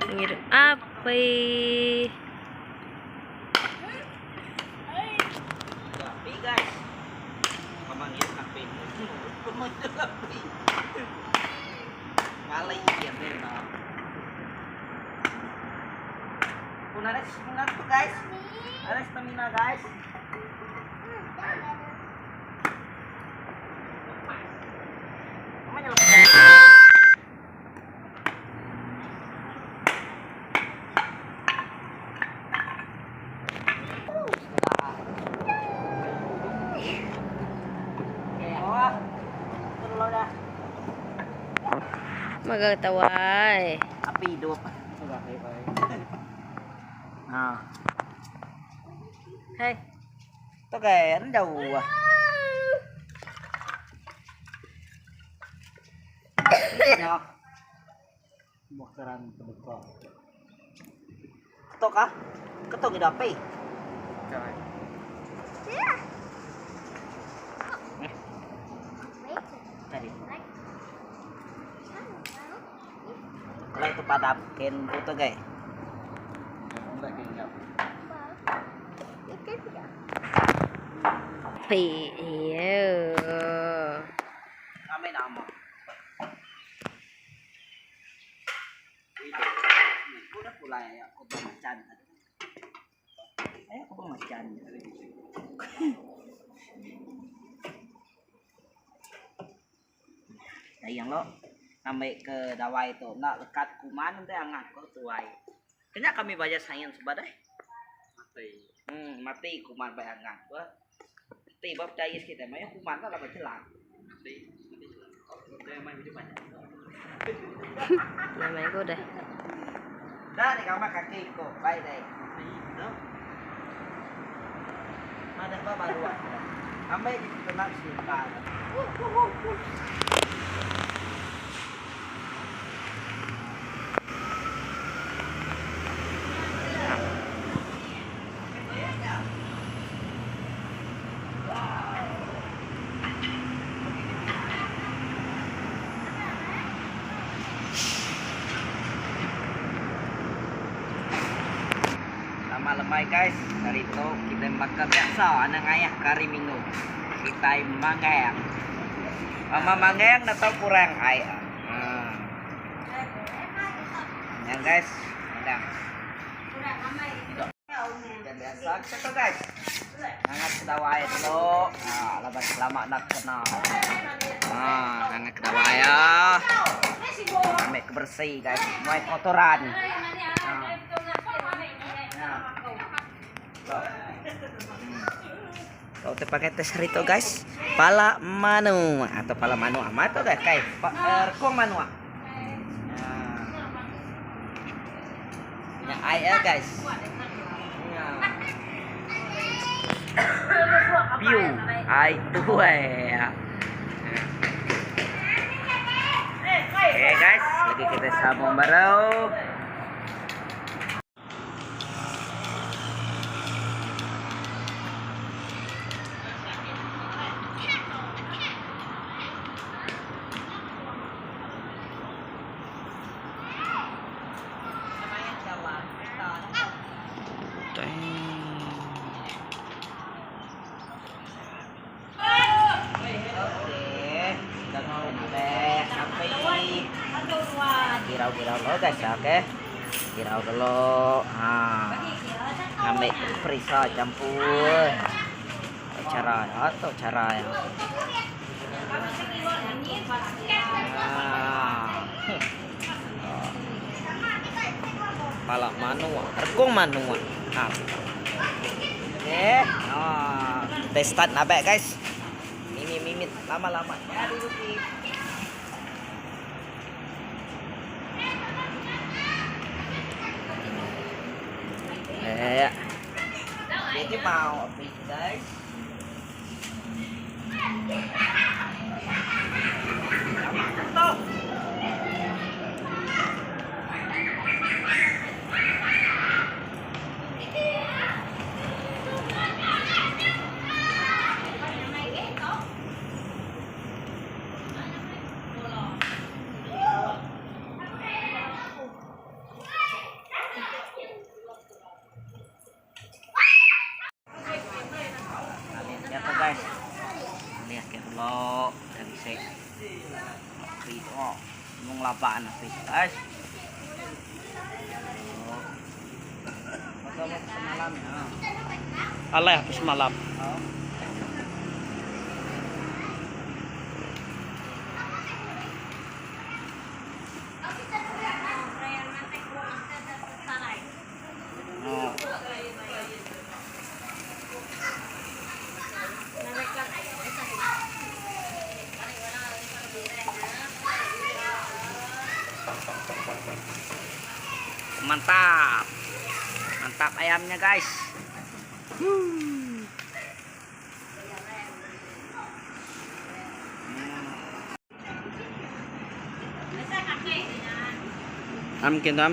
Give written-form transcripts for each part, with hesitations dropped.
Ngirup api. Api guys. Pama ngirup api. Pama ngirup api. Ngalai iya memang. Kuna stamina tu guys. Ada stamina guys. Magatawai. Api hidup. Ha. Hey. Tu kai jauh. Ya. Bukaran terbuka. Ketuk ah. Ketuk hidup api. Eh. Tadi. Kalau itu padam ken tu guys. Api. Iya. Kami nama. Udah pulai aku bang macan. Eh aku bang macan. Sayang lo. Sampai ke dawai tu nak lekat kuman nanti angat ko tuai. Kena kami baca sains sebadai. Mati. Mati kuman baik angat ko. Tiba percaya sikit eh, maya kuman tak lah baca lah. Mati. Mati. Dia main video banyak. Nama aku dah. Dah ni kamar kaki ko. Baik deh. No. Mana ba baru ah. Ambil di kena suka. Lama lemai guys, hari tu kita makan biasa anak ayah kari minggu. Kita manggang. Mama manggang atau kurang air. Ha. Yang guys, manggang. Dan biasa kita tu guys. Hangat kedawai dulu. Ha, lepas lama nak kena. Ha, hangat kedawai ya. Ambil kebersih guys, muai kotoran. Ha. Kau terpakai tes hari tu guys. Pala manu atau pala manu amat tu guys kai. Rekong manu. Nah. Yang air guys. Ya. Piu, ai tu eh. Okay guys, lagi kita sambung baru. Girau-girau lo guys, oke. Girau dulu. Ah. Ambil perisa campur. Cara atau cara ya. Ah. Palak manua, rekung manua. Ah. Oke. Ah, kita start nabek guys. Mimit-mimit lama-lama. Ya, duduk Eh. Jadi mau guys. Tuh. Nemu ngelaban api guys. Semalam ya. Alai aku semalam. Oh. Oh. Mantap. Mantap ayamnya, guys. Am kin am.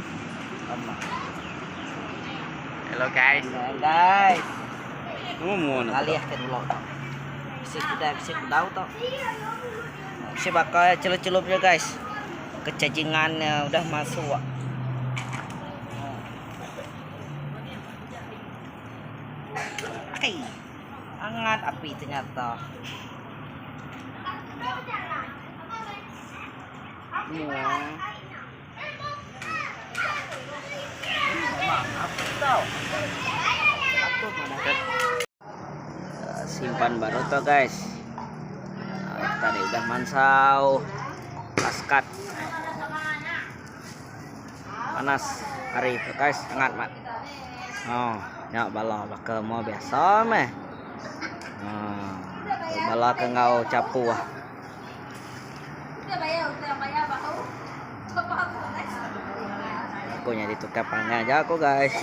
Hello guys. Hello guys. Nama mu na. Alih ke dulu. Bisi kuda, bisi kudau tu. Bisi bakal celup-celupnya guys. Kecajingannya udah masuk. Akai. Angat api ternyata. Mua. Simpan baru tuh guys. Tadi udah mansau paskat panas hari itu guys hangat mat. Oh, nya bala baka mau biasa meh. Oh, bala ke ngau capu ah. Aku nyadi tukar pangai aja aku guys.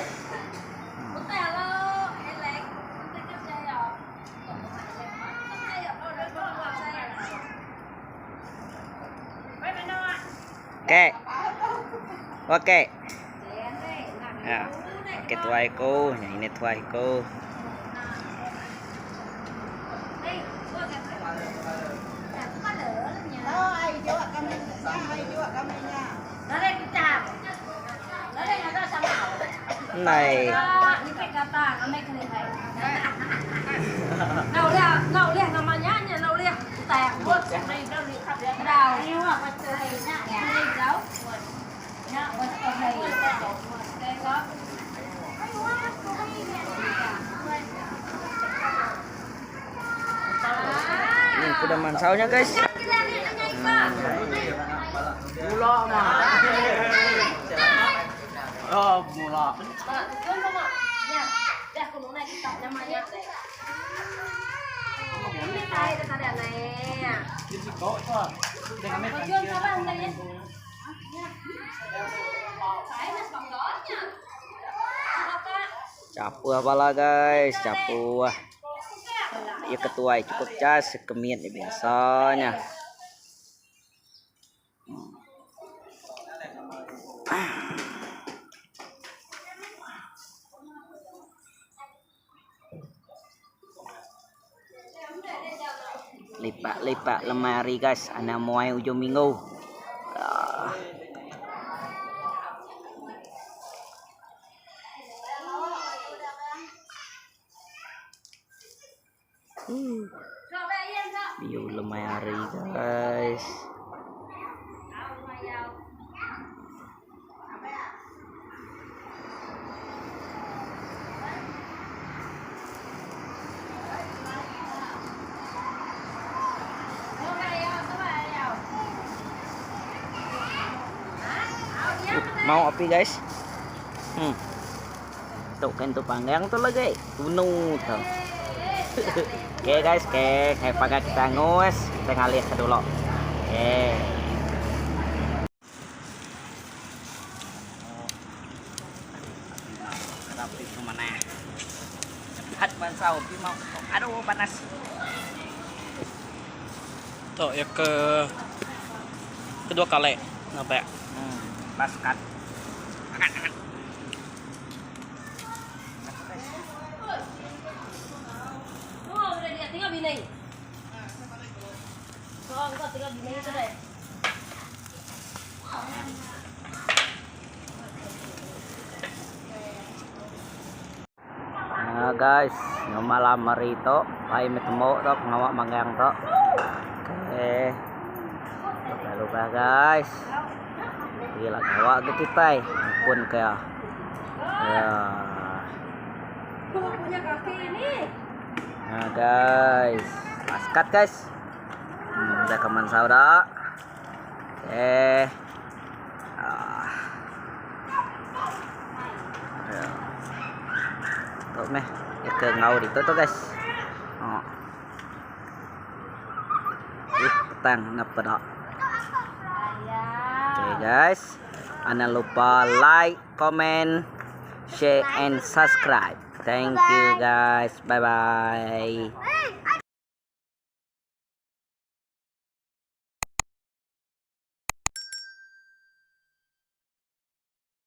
Okey. Okey. Ya. Okey tuai ku, yang ini tuai ku. Này. Ini udah mansaunya guys. Mula mah. Oh, mula. Capuh bala guys, capuh. Iya ketuai cukup cas, kemit biasanya. Lipat-lipat lemari guys, anang muai ujung minggu. Ah. View lemai hari guys. Mau api guys. Tu kan tu panggang tu lagi. Tunu tu. Okay guys, okay. Hai panggang kita angus, kita ngalih ke dulu. Okay. Api ke mana? Cepat mansau, api mau. Aduh, panas. Tu ya ke kedua kali ngabai. Paskat. Angat, angat. Nah, guys, nyau malam hari tu, ai meh tembu tu pengawa manggang tu. Okey. Lubah-lubah guys. Ila gawa ga kitai pun ke iya. Nah guys, maskat guys. Udah ke mansau dah. Okay. Ah. Tu meh ke ngau ditu tu guys. Oh. Ih, petang napa dak. Okay guys. Anang lupa like, comment, share and subscribe. Thank you guys. Bye bye.